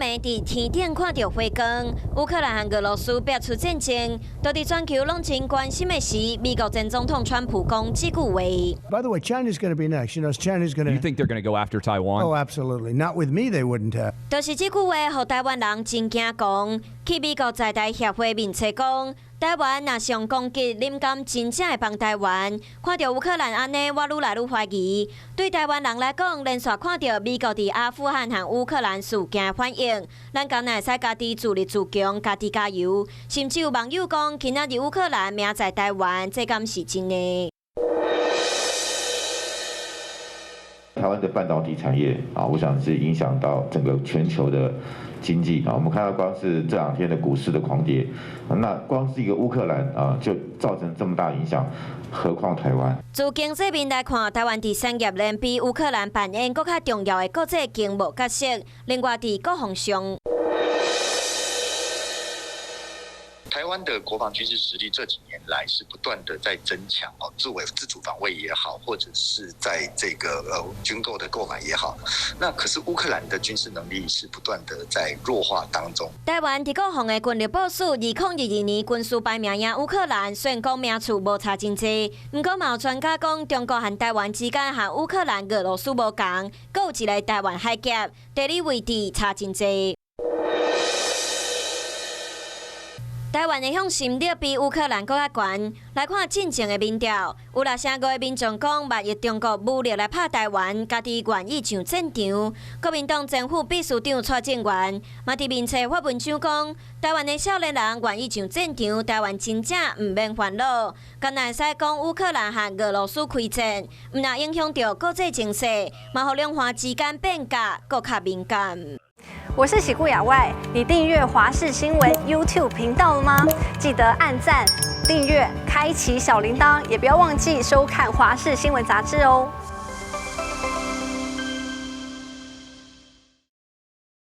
暝佇天頂看著火光，烏克蘭和俄羅斯爆出戰爭，到底全球攏真關心的是，美國前總統川普講這句話。 By the way, China's going to be next. China's going to. You think they're going to go after Taiwan? Oh, absolutely. Not with me, they wouldn't have. 就是這句話，予台灣人真驚狂。去美國在台協會面冊講，台灣若上攻擊，恁敢真正會幫台灣？看著烏克蘭按呢，我愈來愈懷疑。對台灣人來講，連續看著美國佇阿富汗和烏克蘭事件反應，咱敢會使家己自立自強，家己加油。甚至有網友講，今仔日烏克蘭，明仔載台灣，這敢是真的？台灣的半導體產業啊，我想是影響到整個全球的經濟啊。我們看到光是這兩天的股市的狂跌，那光是一個烏克蘭啊，就造成這麼大影響，何況台灣？自經濟面來看，台灣佇產業鏈比烏克蘭扮演閣較重要的國際經貿角色。另外，佇國防上，台灣的國防軍事實力這幾年來是不斷的在增強哦，自衛自主防衛也好，或者是在這個軍購的購買也好，那可是烏克蘭的軍事能力是不斷的在弱化當中。台灣佇國防的軍力部署，2022年軍事排名贏烏克蘭，雖然講名次無差真濟，毋過嘛有專家講，中國和台灣之間和烏克蘭、俄羅斯無仝，閣有一个台灣海峽，地理位置差真濟。台灣的向心力比烏克蘭閣較懸。來看進前的民調，有6成5的民眾講，萬一中國武力來拍台灣，家己願意上戰場。國民黨前副秘書長蔡正元嘛佇面冊發文章講，台灣的少年人願意上戰場，台灣真正毋免煩惱。敢若會使講烏克蘭和俄羅斯開戰，毋但影響著國際情勢，嘛予兩岸之間變革閣較敏感。我是喜顧亞外，你訂閱華視新聞 YouTube 頻道了嗎？記得按讚、訂閱、開啟小鈴鐺，也不要忘記收看華視新聞雜誌哦。